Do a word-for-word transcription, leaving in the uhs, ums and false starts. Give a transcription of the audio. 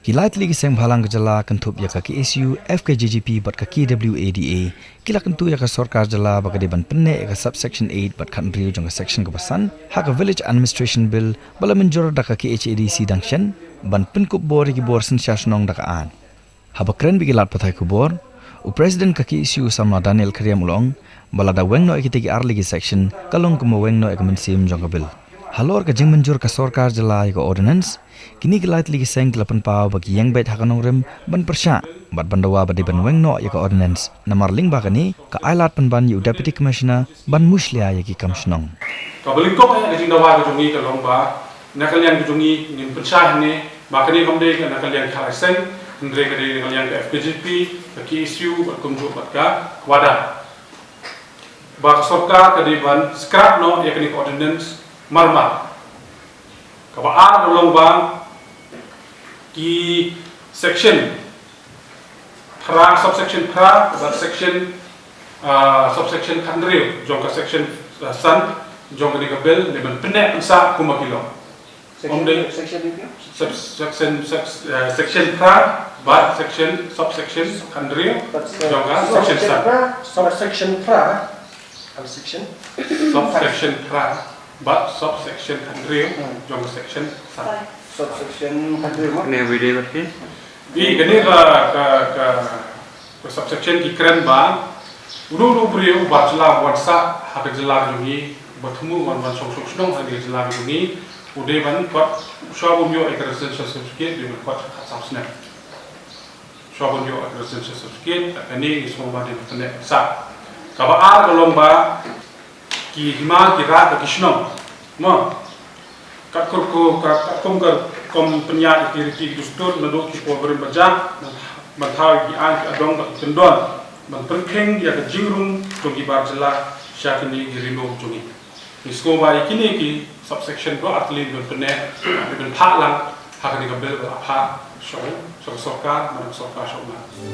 Ki lai tylli ki seng bhalang ka jylla kynthup ïa ka K S U, F K J G P bad ka K W A D A ki la kyntu ïa ka sorkar jylla ba ka dei ban pynneh ïa ka subsection eight bad khathynriew jong ka section kaba san ha ka Village Administration Bill ba la mynjur da ka K H A D C dang shen, ban pynkup bor ïa ki bor synshar shnong da ka aiñ. Haba kren bad ki lad pathai khubor, u President ka K S U u Samla Daniel Khyriem u la ong ba lada weng noh ïa kitei ki ar tylli ki section, ka long kumba weng noh ïa ka mynsiem jong ka bill. Halor ka jingmynjur ka sorkar jylla ïa ka ordinance, kine ki lai tylli ki seng ki la pynpaw ba ki ïeng beit ha ka nongrim ban pyrshah bad ban dawa ba dei ban weng noh ïa ka ordinance, namar lyngba kane ka ai lad pynban ïa u Deputy Commissioner ban mushlia ïa ki kam shnong. Kaba lyngkot ïa ka jingdawa ka jong ngi ka long ba na ka liang ka jong ngi ngin pynshai hangne ba kane kam dei ka na ka liang ka lai seng, hynrei ka dei na ka liang ka F K J P, ka K S U bad kumjuh bad ka WADA. Ba ka sorkar ka dei ban scrap noh ïa kane ka ordinance marmar. Kaba ar ka long ba ki section phra, subsection phra bad section, ah, subsection khathynriew jong ka section, ah, san jong kane ka bill dei ban pynneh pynsah kumba ki long. Section, Om dei section ni phi? Sub-, section, sub-, eh, section phra bad section, subsection khathynriew jong ka section san. Subsection phra. Subsection phra bad subsection khathynriew jong ka section san. Subsection khathynriew. Kane video ba ki? Di kane ka, ka, ka Ka subsection ki kren ba uno uno u briew uba jylla uba wan sah ha ka jylla ka jong ngi, uba thmu wan wan shong shong shnong ha ka jylla ka jong ngi, u dei ban kot, shuwa ban ïoh ïa ka residential certificate, dei ban kot khatsaw snem. Shuwa ban ïoh ïa ka residential certificate, kane ngi sngew ba dei ban pynneh pynsah. Kaba ar ka long ba ki hima ki raid bad ki shnong. Mo. Katkum ka, katkum ka rukom pynïaid ïa ki riti ki dustur naduh ki por barim bajah, ban thaw ïa ki aiñ ki adong bad ki kyndon ban pynkheiñ ïa ka jingrung jong ki bar jylla sha kine ki ri lum jong ngi. Ngi sngew ba ïa kine ki subsection ba ar tylli ban pynneh, ban phah lang ha kane ka bill ba la phah sha u, sha ka sorkar, ban ka sorkar sha u.